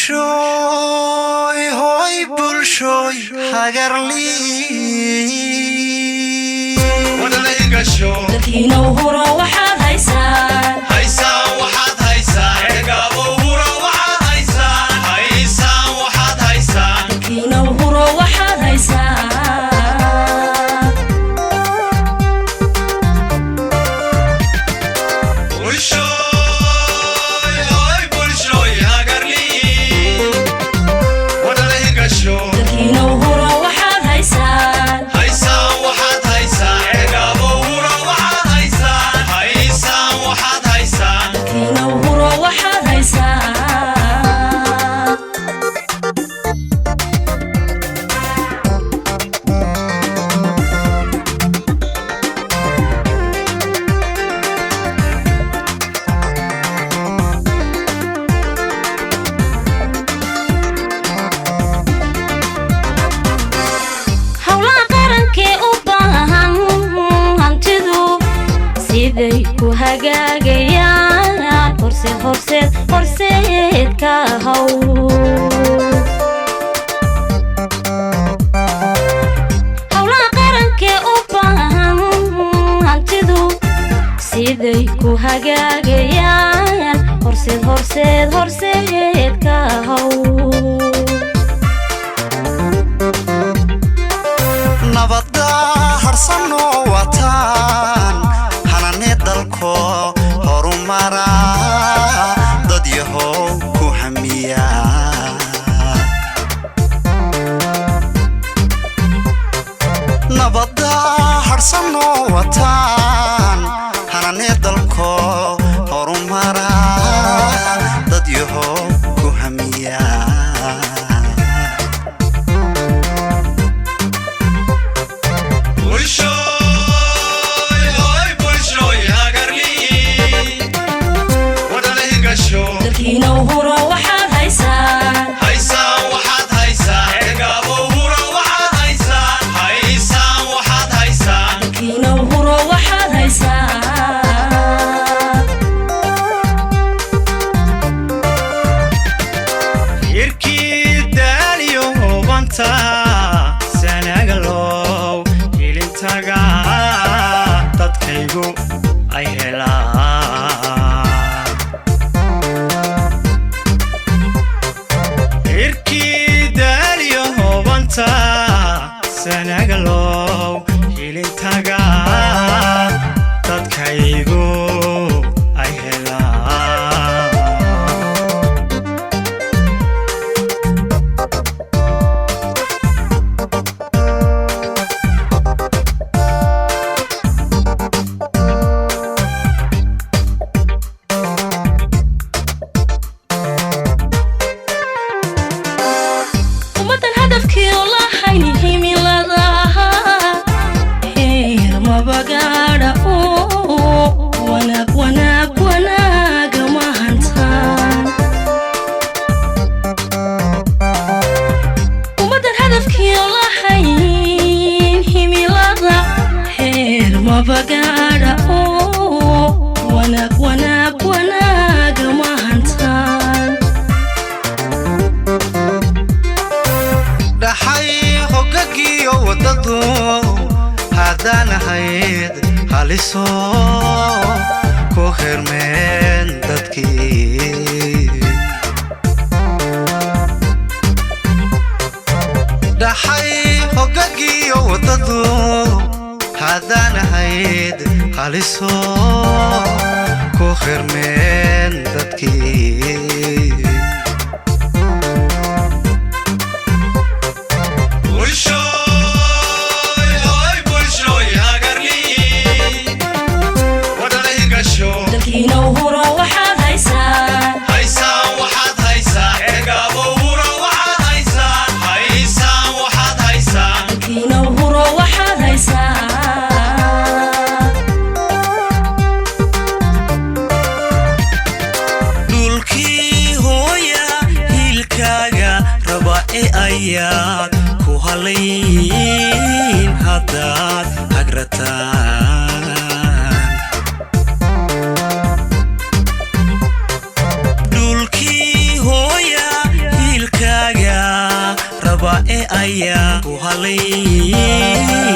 Bulshooy, hoy bulshooy, hagarlii. Dalkiina uhuro waxaad haysaan. Haysaan waxaad haysaan, Ceerigaabo huro waxaad haysaan, haysaan waxaad haysaan. Dalkiina uhuro waxaad haysaan. Bulshooy, hoy bulshooy, hagarlii wadada hirgasho. Dalkiina uhuro waxaad haysaan. Haysaan waxaad haysaan, Ceerigaabo huro waxaad haysaan, haysaan waxaad haysaan. Dalkiina uhuro waxaad haysaan. Howlaha qarankee u baahan hantidu siday ku hagaagayaan, horseed, horseed, horseed ka haw. Howlaha qarankee u baahan hantidu siday ku hagaagayaan, horseed, horseed, horseed ka haw. Nabadda harsanoo wataan hanane dalko horumara, dad yahow ku hamiya. Nabadda harsanoo wataan hanane dalko horumara, dad yahow ku hamiya. Bulshooy, hoy bulshooy, hagarlii wadada hirgasho. Dalkiina uhuro waxaad haysaan. Haysaan waxaad haysaan, Ceerigaabo huro waxaad haysaan, haysaan waxaad haysaan. Dalkiina uhuro waxaad haysaan. Hirkii daaliyo hubanta sanagalow hilintaga dadkaygu ay helaan. Hirkii daaliyo hubanta sanagalow hilintaga dadkaygu ay helaan. Ummaddan hadafkii oo lahayn himiladaha heer mabagaadha oo wanaag, wanaag, wanaaga mahantaan. Ummaddan hadafkii oo lahayn himilada heer mabagaadha oo wanaag, wanaag, wanaaga mahantaan. Dhaxay hogagiyo waddadu haddaan ahayd haliso ku xirmeen dadkii. Dhaxay hogagiyo waddadu haddaan ahayd haliso ku xirmeen dadkii. Bulshooy, hoy bulshooy, hagarlii wadada hirgasho. Dalkiina uhuro waxaad haysaan. Haysaan waxaad haysaan, Ceerigaabo huro waxaad haysaan, haysaan waxaad haysaan. Dalkiina uhuro waxaad haysaan. Dhulkii hooya hiilkaaga raba ee ayaad ku halayn haddaad hagrataan. Dhulkii hooya. Ayaa ku halayn.